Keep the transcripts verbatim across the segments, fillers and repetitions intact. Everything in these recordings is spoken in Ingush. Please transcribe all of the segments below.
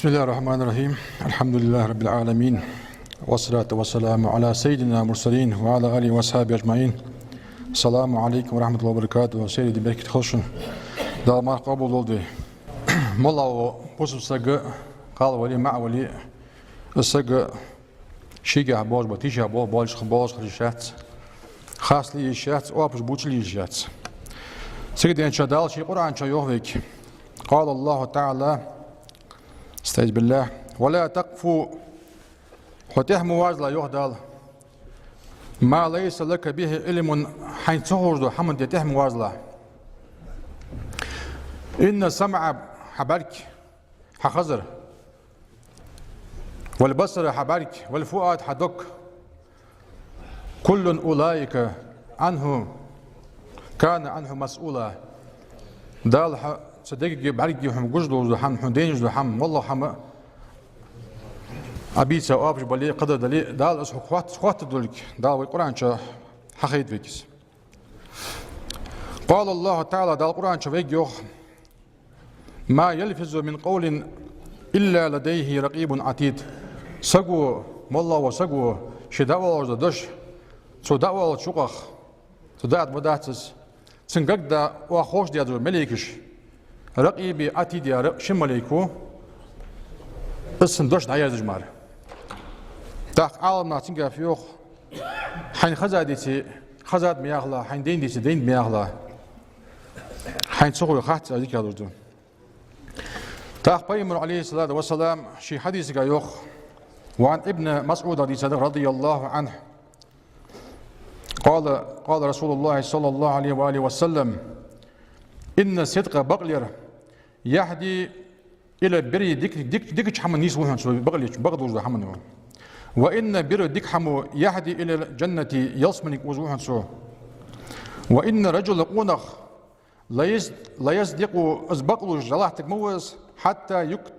بسم الله الرحمن الرحيم. الحمد لله رب العالمين. والصلاة والسلام على سيدنا المرسلين وعلى آله وأصحابه أجمعين. السلام عليكم ورحمة الله وبركاته. Сайре ди беркат хилда шун. Дала марха къоабал долда вай. Моллагӏа ва бусалба саг, кхалвале, маӏавале, из саг шийгахь болаш ба, тийшаб бо-, болаш, болаш хила йиш яц. Харц ле йиш яц, оапаш бувцаш ле йиш яц. Цига денча Дала ший Къуръан чу йоах вайга. قال الله تعالى, استعيذ بالله, ولا تقف, хьо тӏехьа ма вазалахь, йоах Дала. ما ليس لك به علم, хьайна ца ховш дола хӏаман тӏа тӏехьа ма вазалахь. إن السمع, хьа бӏарг, хьа хазар, والبصر, хьа бӏарг, والفؤاد, хьа дог, كل أولئك عنه كان عنه مسؤولا. Дала хьа, цу дегаги бӏаргаги хьона гуш дола хӏама, хьона дайна дола хӏама, моллагӏа хӏама, Ӏа бийца оапаш бале, кхыдар дале, Дала из хьога хотт-, хоттадергдолга, Дала вай Къуръан чу хьахайт вайга из. قال الله تعالى, Дала Къуръан чу вайга йоах: ما يلفظ من قول إلا لديه رقيب عتيد. Саго, моллагӏа вола саго, ше дӏаоалаш дола дош, цо дӏаоалача юкъах, цо дӏа а ма дац из, цун гаргара оаха ховш дезаш дола малейкаш, Ракъиби Ӏатиди яха ши малейк ва, из цун дош дӏаерзаш мара. Тӏаккха Ӏаламнаха цунга фу йоах: хьайна хеза деце, хезад ма яхалахь, хьайна дайна деце, дайнад ма яхалахь. Хьайна ца хове харц а зикар луш да. Тӏаккха Пайхамара, عليه الصلاة والسلام, ший хьадисага йоах, وعن ابن مسعود, дийцад, رضي الله عنه. قال، قال رسول الله صلى الله عليه وآله وسلم: إن الصدق, бакълер, يهدي إلى البر, дик-, дик-, дикача хӏаман нийсву хьона цо, бакълеча, бакъдолча хӏаман. وإن البر, дика хӏамо, يهدي إلى الجنة, ялсмале укхаза ву хьона цо. وإن الرجل, къонах, ليص-، ليصدق, из бакълуш дӏалаттарг ма ва из, حتى يك-،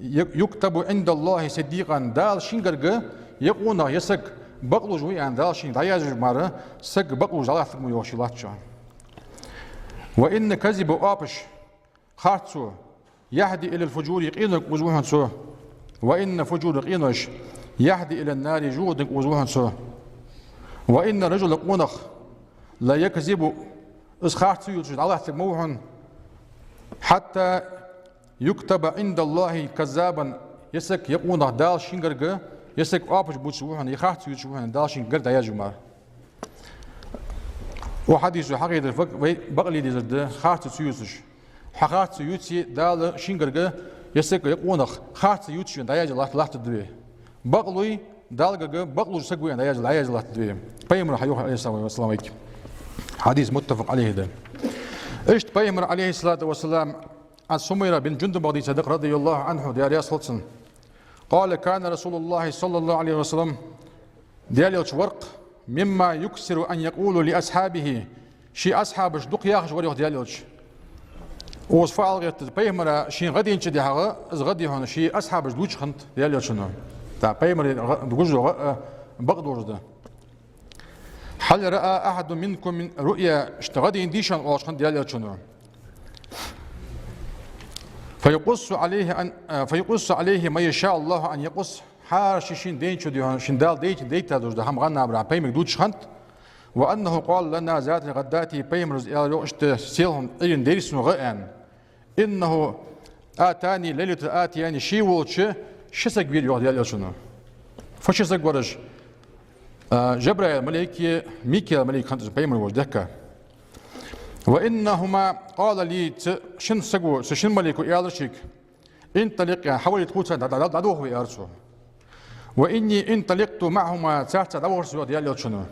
يك-، يكتب عند الله صديقا, Дала шийна гарга е къонах, е саг бакълуш ва аьнна, Дала шийна дӏаерзаш мара, саг бакълуш дӏалаттарг ма ва йоах ший латтача. وإن الكذب, оапаш, харцо, يهدي إلى الفجور, къинойга укхаза ву хьона цо. وإن الفجور, къинош, يهدي إلى النار, жугӏадага укхаза ву хьона цо. وإن الرجل, къонах, ليكذب, из харцо ювцаш дӏалаттарг ма ва хьона, حتى يكتب عند الله كذابا, е саг, е къонах Дала шийна гарга, е саг оапаш бувцаш ву хьона, е харцо ювцаш ву хьона, Дала шийна гарга дӏаерзаш мара. Укх хьадисо хьахайдар фаг-, вай бакъле дезар да, харцо ца ювцаш. Хьо харцо ювце, Дала шийна гарга, е саг, е къонах, харцо ювцаш вена дӏаерза латт-, латтаргда вай. Бакълув, Дала гарга бакълуш саг ва аьнна дӏаерза, дӏаерза латтаргда вай. Пайхамара хьайоах, عليه الصلاة والسلام, вайга. Хьадис متفق عليه да. Иштта Пайхамара, عليه الصلاة والسلام, عن سمرة بن جندب, дийцад, رضي الله عنه, Даьла раьза хилва цунна. قال: كان رسول الله صلى الله عليه وسلم, Даьла Элча вар-кх, مما يكثر أن يقول لأصحابه, ший асхьабашка дукха яхаш вар йоах Даьла Элча. Укхаза фу ала гӏерт да: Пайхамара шийна гӏа денначул тӏехьагӏа, из гӏа, дий хьона, ший асхьабашка дувцаш хиннад Даьла Элчано. Тӏаккха Пайхамара гӏа-, гуш дола гӏа а бакъдолаш да. هل رأى أحد منكم رؤيا, иштта гӏа дийна дий шоана оалаш хиннад Даьла Элчано. فيقص عليه أن، فيقص عليه ما يشاء الله أن يقص. Хӏара ше шийна дайнача, дий хьона, шийна Дала дайта-, дайта долаш дола хӏама гӏанна а бара Пайхамарга дувцаш хиннад. وأنه قال لنا ذات الغداة, Пайхамара аьлар йоах иштта селхан Ӏуйрийна деррига гӏа аьнна. إنه أتاني ليلة الأتيان, ше волча ши саг вера йоах Даьла Элчано. Фу ши саг вар уж? А, Жабраил малейк а, Микаил малейк хиннад уж Пайхамар волча дехка. وإنهما قال لي, цу шин саго, цу шин малейко аьлар шийга: انطلق, хьавалийта тхоца, дӏа-, дӏа-, дӏадоха вай, аьлар цо. وإني انطلقت معهما, царца дӏавахар со йоах Даьла Элчано.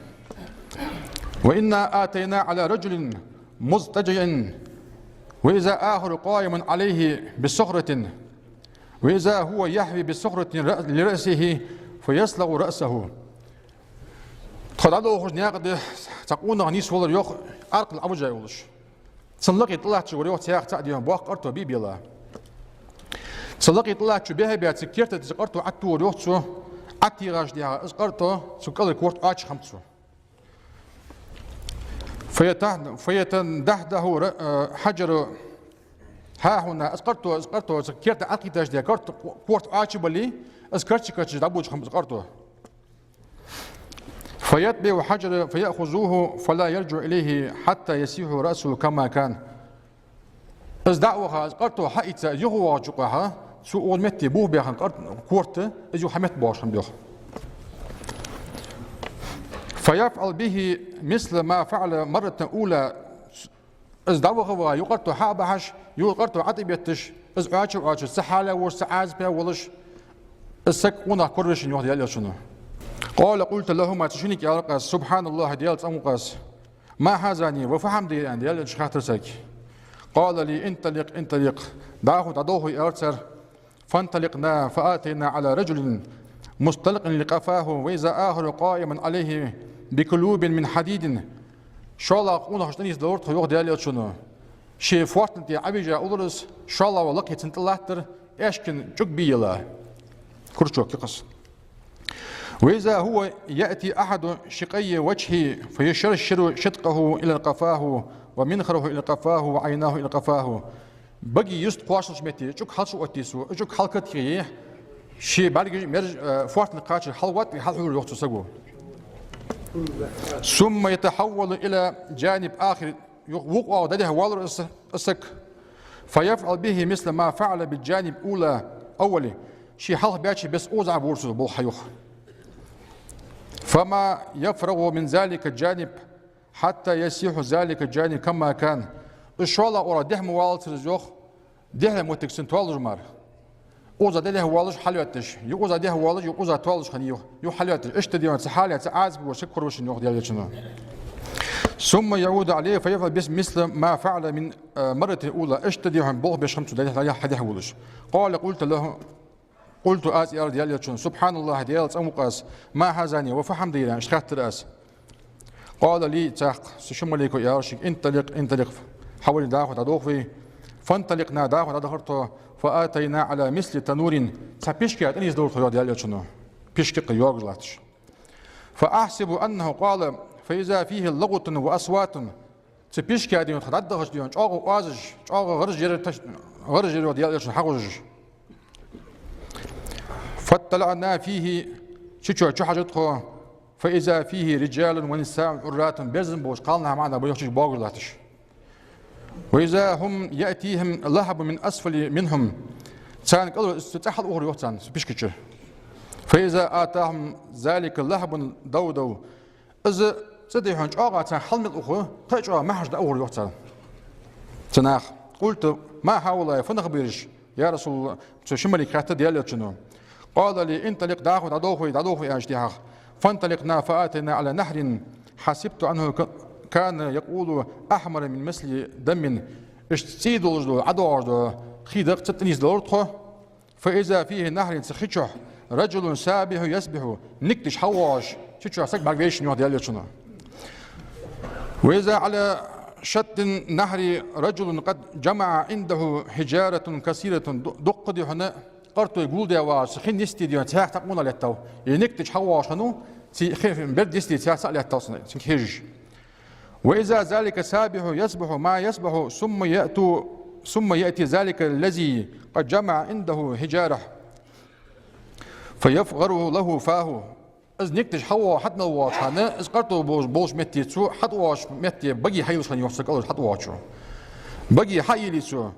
وإنا أتينا على رجل مضطجع وإذا آخر قائم عليه بصخرة وإذا هو يهوي بالصخرة رأ-، لرأسه فيصلع رأسه. Тхо дӏадоахаш наькъа тӏа цхьа къонах нийсвелар йоах, аркъал Ӏовижа йолаш. Цун лакхе тӏалатташ вар йоах цхьа, цхьа, дий хьона, боккха къарто бе-, белла. Цун лакхе тӏалаттача бехе-беха цун керта тӏа из къарто ӏаттувр йоах цо, ӏаттийгӏача тӏехьагӏа из къарто цун кӏалара корта ӏочухьам цо. فيتح-، فيتدحدح ر-، حجر ها هنا, из къарто, из къарто, цу керта Ӏокхийташ де, къарто, корта Ӏочубале, из карча-карча дӀабодаш хиннаб из къарто. فيتبع الحجر فيأخذه فلا يرجع إليه حتى يصيح رأسه كما كان. Из дӀа а ваха, из къарто хьаийца, из юхавоагӀача хана, цо укх метте бохабаь хинна къарт-, корта, из юха хьаметтабоагӀаш хиннаб йоах. فيفعل به مثل ما فعل مرة أولى. Из дӀаваха а ваха, юха къарто хьа а бахьаш, юха къарто ӀотӀабетташ, из Ӏочу а Ӏочуш, цхьа хьале волаш, цхьа Ӏазапе волаш, из саг къонах коравеш хиннав йоах Даьла Элчано. قال: قلت لهما, цу шиннега аьлар-кх аз: سبحان الله, Даьла цӀенву-кх из. ما هذان, ва фу хӀама да ер, аьнна, Даьла Элчанга хаьттар царга. قال لي: انطلق، انطلق, дӀахо дӀадолхе, аьлар цар. فانطلقنا فأتينا على رجل مستلق لقفاه وإذا آخر قائم عليه بكلوب من حديد. ШоллагӀа къонахчун тӀа нийсделар тхо йоах Даьла Элчано. Ший фоартан тӀа Ӏовижа уллар из, шоллагӀвар лакхе цунна тӀа латтар, аьшкан чӀуг бе йола. Крючок я-кх из. وإذا هو يأتي أحد شقي وجهه فيشرشر شدقه إلى قفاه ومنخره إلى قفاه وعيناه إلى قفاه. Баге юст кхоачалча метте чӀуг хьалчу оттае цо, чӀуг хьалкатхе, ший бӀаргаш, мераж, э, фоартан кхачар хьалватта, хьалхьувр йоах цу саго. ثم يتحول إلى جانب آخر, юха вокх оагӀув дӀадехьавоалар из, из саг. فيفعل به مثل ما فعل بالجانب الأولى، الأول. Ше хьалха баьча беса укхаза а бора цо болх хьа юха. فما يفرغ من ذلك الجانب حتى يصيح ذلك الجانب كما كان. Из шоллагӀа оагӀув дехьа ма воалацар из йоах, дехьа моттиг цун тоалуш мара. Укхаза дӀадехьавоалаш хьалъотташ, юха укхаза дехьавоалаш, юха укхаза тоалуш хиннав, юха хьалъотташ. Иштта дий хьона цхьа хьале, цхьа Ӏазапе волаш саг коравеш хиннав йоах Даьла Элчано. ثم يعود عليه فيفعل بس-، مثل ما فعل من، э، مرة الأولى. Иштта дий хьона болх беш хиннаб цо дӀадехьа-, хьадехьавоалаш. قال: قلت له، قلت, аз аьлар Даьла Элчанга: سبحان الله, Даьла цӀенву-кх из, ما هذان, ва фу хӀама да ер, аьнна, иштта хаьттар аз. قال لي, цхьаькха, цу шин малайко аьлар шийга: انطلق، انطلق, хьавале, дӀахо дӀадолхе. فانطلقنا, дӀахо дӀадахар тхо, فأتينا على مثل تنور, цхьа пишка тӀа нийсделар тхо йоах Даьла Элчано. Пишка-кх йоагаш латташ. فأحسب أنه قال: فإذا فيه لغط وأصوات. Цу пишка дий хьона тхо дӀадахача дий хьона чӀоагӀа оазаш, чӀоагӀа гӀарж яр таш-, гӀарж яр йоах Даьла Элчано хьагӀожаш. فاطلعنا فيه, цу чу чухьажар тхо, فإذا فيه رجال ونساء عراة, безам болаш кхалнах маӀан ба йоах цу чу боагаш латташ. وإذا هم يأتيهم لهب من أسفل منهم, царна кӀалхара из цӀа хьалаухар йоах царна, цу пишка чура. فإذا أتاهم ذلك اللهب دودوا. Из цӀа дий хьона чӀоагӀа царна хьалмел ух, кхы а чӀоагӀа маьхьараш дӀаухар йоах царна, цу наха. قلت: ما هؤلاء, фу нах ба ераш, я РасулаллахӀ, цу шин малайко хаьттар Даьла Элчано. قال لي: انطلق, дӀахо дӀадолхе, дӀадолхе, аьнна, тӀехьагӀа. فانطلقنا فأتينا على نهر حسبت أنه ك-، كان يقول أحمر من مثل دم. Иштта цӀий долаш дола, ӀодоагӀаш дола хий да-кх, цу тӀа нийсделар тхо. فإذا فيه نهر, цу хи чу رجل سابح يسبح, ник деш хьалвоагӀаш, цу чу саг бӀаргавайра йоах Даьла Элчано. وإذا على شط النهر رجل قد جمع عنده حجارة كثيرة, ду-, дукха дий хьона къартий гулдаь вагӀаш, цу хин йисте дий хьона цхьа къонах лаьттав. Е ник деш хьалвоагӀаш хиннав, цу хи-, берда йисте цхьа цаӀ лаьттав цунна, цунга хьежаш. وإذا ذلك السابح يسبح ما يسبح ثم يأتو-، ثم يأتي ذلك الذي قد جمع عنده حجارة فيفغر له فاه. Из ник деш хьалвоагӀа-, хьатӀа мел воагӀача хана, из къартий болаш-, болча метте цо хьатӀавоагӀача метте баге хьайийлаш хиннав йоах цу кӀалхара хьатӀавоагӀачо. Баге хьайийле цо,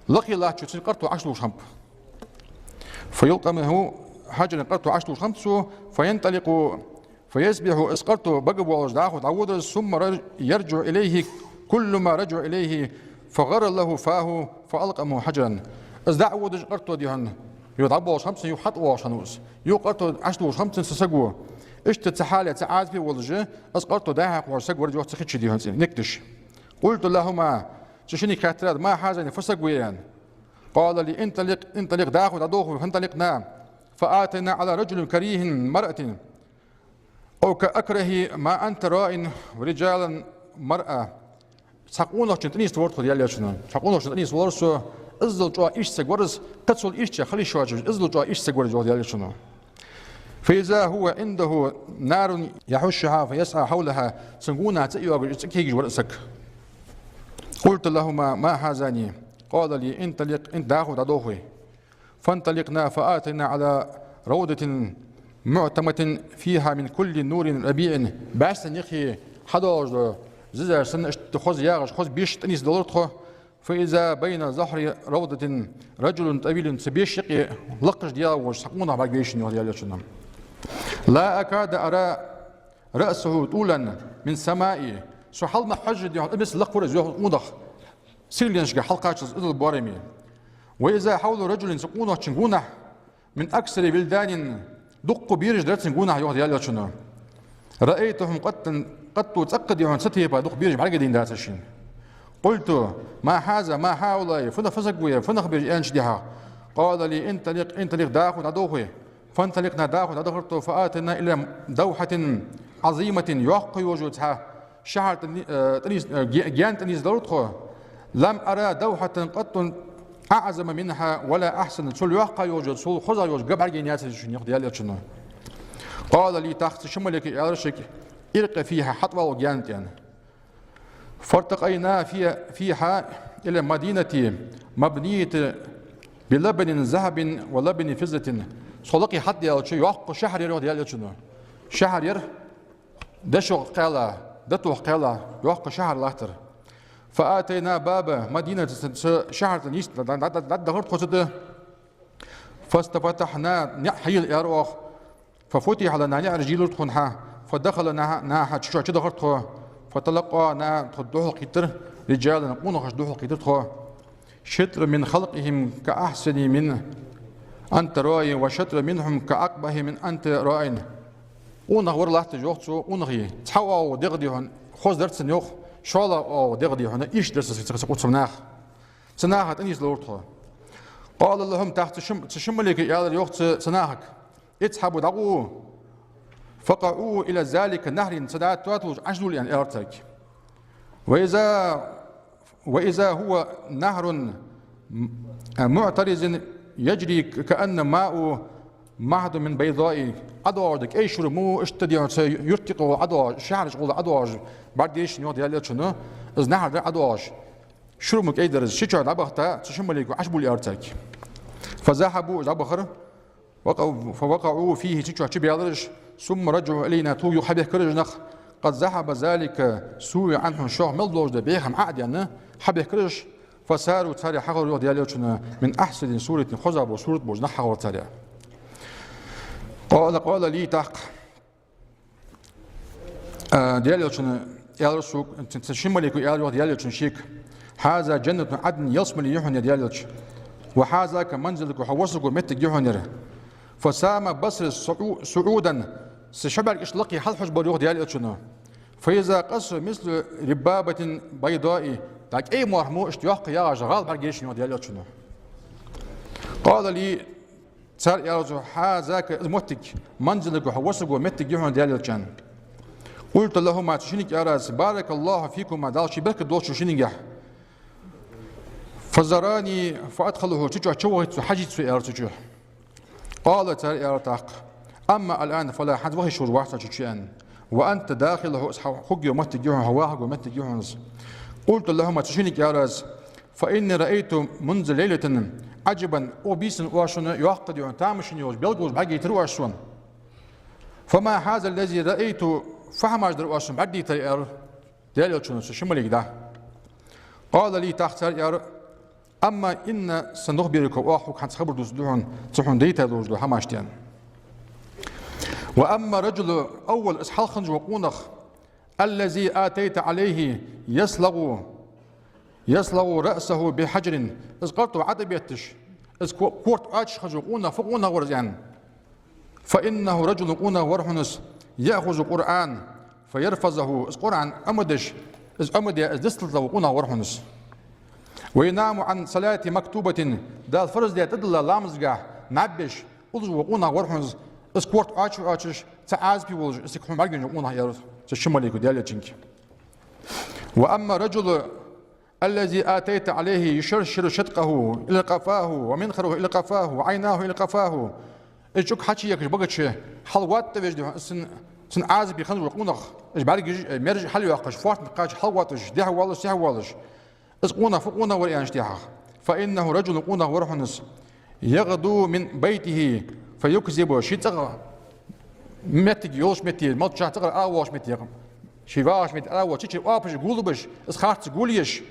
лакхе латтачо цун къартий Ӏочулуш хиннаб. فيلقمه حجرا, къартий Ӏочулуш хиннаб цо, فينطلق فيسبح, из къартий бага боалаш дӀахо дӀаводар из, ثم ر-، يرجع إليه كلما رجع إليه فغر له فاه فألقمه حجرا. Из дӀа а водаш къартий дий хьона, юха дӀабоалаш хиннаб цунна, юха хьатӀавоагӀаш хиннав из. Юха къартий Ӏочулуш хиннаб цунна цу саго. Иштта цхьа хьале, цхьа Ӏазапе волаш, из къартий дӀа-хьа кхухьаш саг вар йоах цу хи чу дий хьона цӀи-, ник деш. قلت لهما, цу шиннега хаьттар аз: ما هذان, фу саг ва ер, аьнна. قال لي: انطلق، انطلق, дӀахо дӀадолхе, فانطلقنا فأتينا على رجل كريه امرأة أو كأكره ما أنت راء رجالا مرأة. Цхьа къонахчун тӀа нийсделар тхо, Даьла Элчано. Цхьа къонахчун тӀа нийсвелар со, иззал чӀоагӀа ирча саг вар из, кхы цул ирча хила йиш йоацаш, иззал чӀоагӀа ирча саг вар из йоах Даьла Элчано. فإذا هو عنده نار يحشها فيسعى حولها. Цун гонахьа цӀи йоагаш, цӀи кегаш вар из саг. قلت لهما: ما هذان؟ قال لي: انطلق, انت, дӀахо, дӀадолх вай. فانطلقنا فأتينا على روضة معتمة فيها من كل نور ربيع. БӀаьстан юхе хьадоагӀаш дола зизаш санна, иштта хоза ягӀаш, хоза беш тӀанийсдалар тхо. فإذا بين ظهري روضة رجل طويل, цу беша юкъе лакхаш дегӀ волаш цхьа къонах бӀаргавайра сона, йоах Даьла Элчано. لا أكاد أرى رأسه طولا من السماء. Со хьалха ма хьожжадий хьона, из миска лакха вар из, йоах, къонах. Сигаленашка хьалкхаччалца из боараме. وإذا حول رجل, цу къонахчун гонахьа, من أكثر ولدان, дукха бераш дар цун гонахьа, йоах Даьла Элчано. رأيتهم قط, قط, цӀаккха дий хьона цу тайпара дукха бераш бӀаргадайна дацар шийна. قلت: ما هذا، ما هؤلاء, фу нах, фу саг ва ер, фу нах ба уж, аьнначул тӀехьагӀа. قال لي: انطلق، انطلق, дӀахо, дӀадолх вай. فانطلقنا, дӀахо, дӀадахар тхо, فأتينا إلى دوحة عظيمة, йоккха йолаш йола цхьа шахьар тӀани-, э, тӀанийс-, э, ге-, гаьна тӀанийсдалар тхо. لم أر دوحة قط أعظم منها ولا أحسن. Цул йоккха йолаш йола, цул хоза йолаш га бӀаргаяйнаяцар шийна, йоах Даьла Элчано. قال لي, тӀаккха цу шин малейко аьлар шийга: ارق فيها, хьатӀавала укх гаьна тӀа, аьнна. فارتقينا في-, فيها إلى مدينة مبنية بلبن ذهب ولبن فضة. Цул лакхе хьатӀадаьлча, йоккха шахьар яр, йоах Даьла Элчано. Шахьар яр, дешах кхаьлла, датах кхаьлла, йоккха шахьар латтар. فأتينا باب مدينة, цу шахьар тӀа нийсса дӀа-, дӀа-, дӀа-, дӀадахар тхо цу тӀа. فاستفتحنا, наӀар хьайийла, аьлар оаха. ففتح لنا, наӀараш йийлар тхона хьа. فدخلنا, чу-, чудахар тхо. فتلقانا, тхо духьалкхийттар, رجال, къонахаш духьалкхийттар тхо. شطر من خلقهم كأحسن من أنت راع، وشطر منهم كأقبح من أنت راع. Къонах вар латташ, йоах, цу къонахий. Цхьа оагӀув дегӀ дий хьона, хоза дар цун, йоах, шоллагӀа оагӀув дегӀ дий хьона, ийрча дар цун, цу, цу, цу наха. Цу наха тӀанийсдалар тхо. قال لهم, тӀаккха цу шин-, цу шин малейко аьлар, йоах, цу, цу нахага: اذهبوا, дӀагӀо, فاقعوا إلى ذلك النهر, цу наха тотталуш Ӏочудувла, аьнна, аьлар царга. وإذا، وإذا هو نهر م-، معترض يجري كأنه ماء معدن من بيضاء. ӀодоагӀаш да кӀай шура мо, иштта дий хьона цу юрта юкъе гӀолла ӀодоагӀаш, шахьарашка гӀолла ӀодоагӀаш, бӀаргадайра шийна, йоах Даьла Элчано, из наӀар дар ӀодоагӀаш. Шура мо кӀай дар из, ший чу дӀабахийта, цу шин малейко Ӏочубувла, аьлар царга. فذهبوا, уж дӀабахар, وقعوا، فوقعوا فيه, цу чу чубаьлар уж, ثم رجعوا إلينا, тхога юха хьабехкар уж нах, قد ذهب ذلك السوء عنهم, шоах мел долаш дола бӀехам Ӏо а даьнна, хьабехкар уж, فصاروا, цар хьахилар, йоах Даьла Элчано, من أحسن الصورة, хоза бола сурат болаш нах хьахилар цар. قال، قال لي, тӀаккха А, Даьла Элчано аьлар сога, ц-, ц-, шин малейко аьлар, йоах, Даьла Элчано шийга: هذا جنة عدن, ялсмале я хьона ер, Даьла Элча. وهذاك منزلك, хьо вусаргвола моттиг я хьона ер. فسام بصري صعو-، صعودا, са ши бӀарг иштта лакхе хьалхьожабир, йоах Даьла Элчано. فإذا قصر مثل ربابة بيضاء, дӀа кӀай морх мо иштта йоккха ягӀаш гӀала бӀаргаяйра шийна, йоах Даьла Элчано. قال لي, цар аьлар сога: هذاك, из моттиг, منزلك, хьо вусаргвола моттиг я хьона, Даьла Элча, аьнна. قلت لهما, цу шиннега аьлар аз: بارك الله فيكما, Дала ший беркат долда шо шиннегахь. فزارني فأدخله, цу чу чувахийта со, хьажийта со, аьлар цу чу. قال, цар аьлар тӀаккха: أما الآن فلا, хӀанз вахийта шо вац цу чу, аьнна. وأنت داخله, из хьа хургйола моттиг я хьона, хьо вахаргвола моттиг я хьона из. قلت لهما, цу шиннега аьлар аз: فإني رأيت منذ ليلة عجبا, укх бийсан оаш шоана йоккха, дий хьона, тамашийна йолаш белгалонаш бӀаргагойтар оаш шоана. فما هذا الذي رأيت, фу хӀамаш дар оаш шоана бӀаргадайтар, аьлар Даьла Элчано цу шин малейга дӀа. قال لي, тӀаккха цар аьлар: أما إن, са нух берашка оаха хьога хӀанз хабар дувцаргда хьона цу хьона дайта долаш долча хӀамашта, аьнна. وأما الرجل الأول, из хьалха хинна вола къонах, الذي أتيت عليه يصلغ، يصلغ رأسه بحجر, из къарто ӀотӀабетташ, из ко-, корта Ӏочуш хинна вола къонах, фу къонах вар из, аьнна. فإنه رجل, къонах вар хьона из, يأخذ القرآن فيرفضه, из Къуръан Ӏомадеш, из Ӏомаде, из дицлуш вола къонах вар хьона из. وينام عن صلاة مكتوبة, Дала фарз даь тӀадилла ламазгахь наб еш, уллуш вола къонах вар хьона из, из корта Ӏочу-, Ӏочуш, цхьа Ӏазапе волаш, из цига хьона бӀаргавайна вола къонах, аьлар цу шин малейко Даьла Элчанга. وأما الرجل الذي أتيت عليه يشرشر شدقه إلى قفاه ومنخره إلى قفاه وعيناه إلى قفاه. Из чӀуг хьачуехкаш багача хьалвоаттавеш, дий хьона, из цун, цун Ӏазапе хинна вола къонах, из бӀаргаш, мераж хьалъяьккхаш, фоартанга кхаьча хьалвоаттавеш, дехьавоалаш, сехьавоалаш. Из къонах фу къонах вар, аьнначул тӀехьагӀа. فإنه رجل, къонах вар хьона из, يغدو من بيته فيكذب, ший цӀагӀа моттиг йолча метте, молча цӀагӀара ара воагӀача метте, ший вагӀача метте ара воагӀача, чу оапаш гулбеш, из харц гулъеш.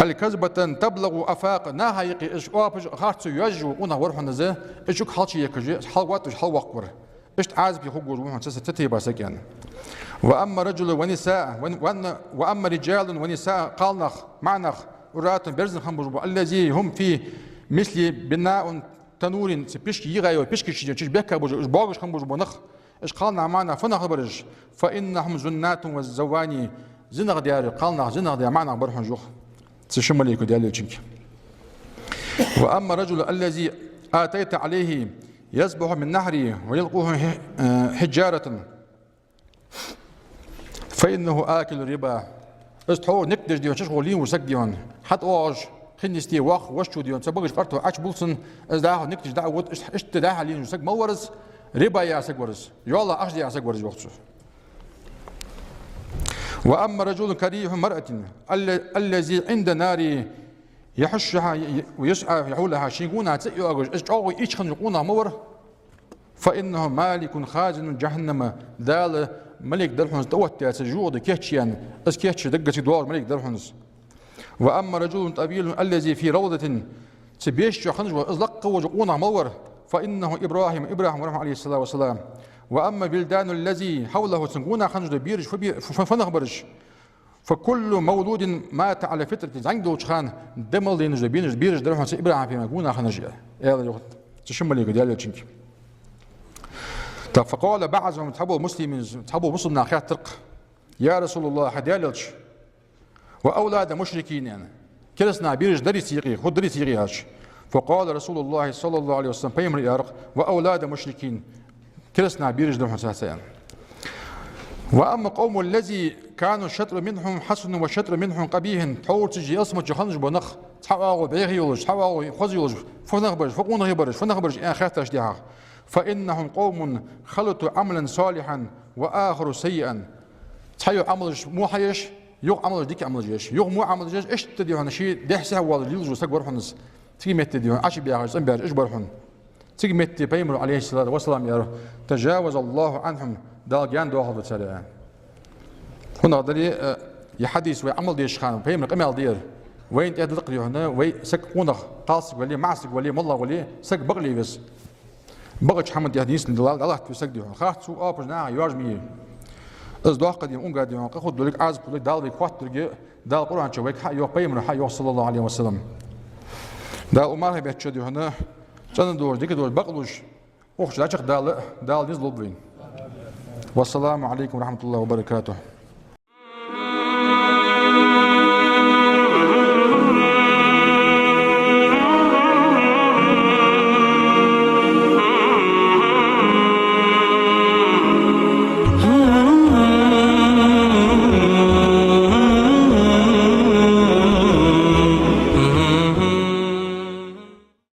الكذبة تبلغ الآفاق, наха юкъе из оапаш, харцо йоажаш вола къонах вар хьона из, из чу хьалчуйоаккхаш, хьалвоатташ, хьалвоаккхаш вар. Иштта Ӏазапе хургволаш ва хьона цу, цу тайпара саг, аьнна. وأما رجال ونساء, ون-, ون-, وأما رجال ونساء, кхалнах, маӀанах, عراة, берзан хинна болаш ба, الذين هم في مثل بناء التنور, цу пишка йигӀа йола пишкаш чу, чу бехка болаш, уж богаш хинна болаш ба нах, уж кхалнах, маӀанах фу нах бараш, فإنهم زناة وزواني, зинах даьр, кхалнах зинах даь маӀанах бар хьона уж, йоах цу шин малейко Даьла Элчанга. وأما الرجل الذي أتيت عليه يذبح من نحري ويلقح ح-, حجارة فإنه آكل ربا. Из тхьовра никадеш, дий хьона, чашхо лийнна вола саг, дий хьона, хьатӀавоагӀаш, хин йисте вах, вошчу, дий хьона, цу багаш къарто Ӏочубул цунна, из дӀахо никадеш дӀа а вут, иш-, иштта дӀа-хьа лийнна вола саг мала вар из, риба яь саг вар из, йоалах ахча даь саг вар из, йоах цо. وأما رجل كريح امرأة ال-, الذي عند نار يحشها ويسعى حولها, ший гонахьа цӀи а йоагаш, из чӀоагӀо ийча хинна къонах ма вар, فإنه مالك خازن جهنم, Дала малейк дар хьона из тӀаоттадаь, цу жугӀа кийчъяь, из кийчъяь даггара цига доагӀаш малейк дар хьона из. وأما الرجل الطويل الذي في روضة, цу беша чу хинна вола из лакха вола къонах мала вар, فإنه إبراهيم, ИбрахӀим вар хьона, عليه الصلاة والسلام. وأما الولدان الذي حوله, цун гонахьа хинна дола бераш фу бе-, фу, фу, фу нах бараш, فكل مولود مات على الفطرة, зӀамига долча хана де мел лийнаш дола бенаш, бераш дар хьона цу ИбрахӀим-пайхамара гонахьа хиннараш, аьнна, аьлар, йоах, цу шин малейко Даьла Элчанга. ТӀаккха فقال بعضهم, цхьабола муслимаш, цхьабола мусульман наха хаьттар-кх: يا رسول الله, хӀай Даьла Элча, وأولاد مشركين, аьнна, кераста наьха бераш дарий цу юкъе, хургдарий цу юкъе, аьлча. فقال رسول الله صلى الله عليه وسلم, пайхамара аьлар-кх: وأولاد مشركين, кераста наьха бераш дар хьона цаца, аьнна. وأما القوم الذين كان الشطر منهم حسن والشطر منهم قبيح, тхьовра цу ялсмале чу хиннаш бола нах, цхьа оагӀув бӀеха йолаш, цхьа оагӀув хоза йолаш, фу нах бараш, фу къонахий бараш, фу нах бараш, аьнна хаьттача тӀехьагӀа, فإنهم قوم خلطوا عملا صالحا وآخر سيئا. Цхьа юха Ӏамалаш во хьаеш, юха Ӏамалаш дика Ӏамалаш еш, юха во Ӏамалаш еш, иштта, дий хьона, ший дехьа-сехьа воаллаш лелаш вола саг вар хьона из. Цига метте, дий хьона, Ӏочубаьхаш, цӀенбаьхаш уж бар хьона. Цига метте пайхамара, عليه الصلاة والسلام, аьлар: تجاوز الله عنهم, Дала гаьна доахалда царех, аьнна. ХӀана аьлча, э, ер хьадис вай Ӏамал деча хана пайхамара къамаьл да ер. Вайна тӀа да-кх, дий хьона, вай саг къонах, кхалсаг вале, маӀасаг вале, моллагӀа вале, саг бакъле веза. Бакъча хӀаман тӀа нийсденна дӀалатта веза саг, дий хьона. Харцо, оапаш наха йоажаш ма е. Из доккха, дий хьона, унга, дий хьона, къа хургдолга, Ӏазап хургдолга, Дала вайга хоаттадолга, Дала Къуръан чу вайга хьа а йоах, пайхамара хьа а йоах, صلى الله عليه وسلم. Дала укх мархий бетта чу, дий хьона, цӀена долаш, дика долаш, бакълуш, укх чу дӀачакхдала Дала низ лулба вайна. والسلام عليكم ورحمة الله وبركاته.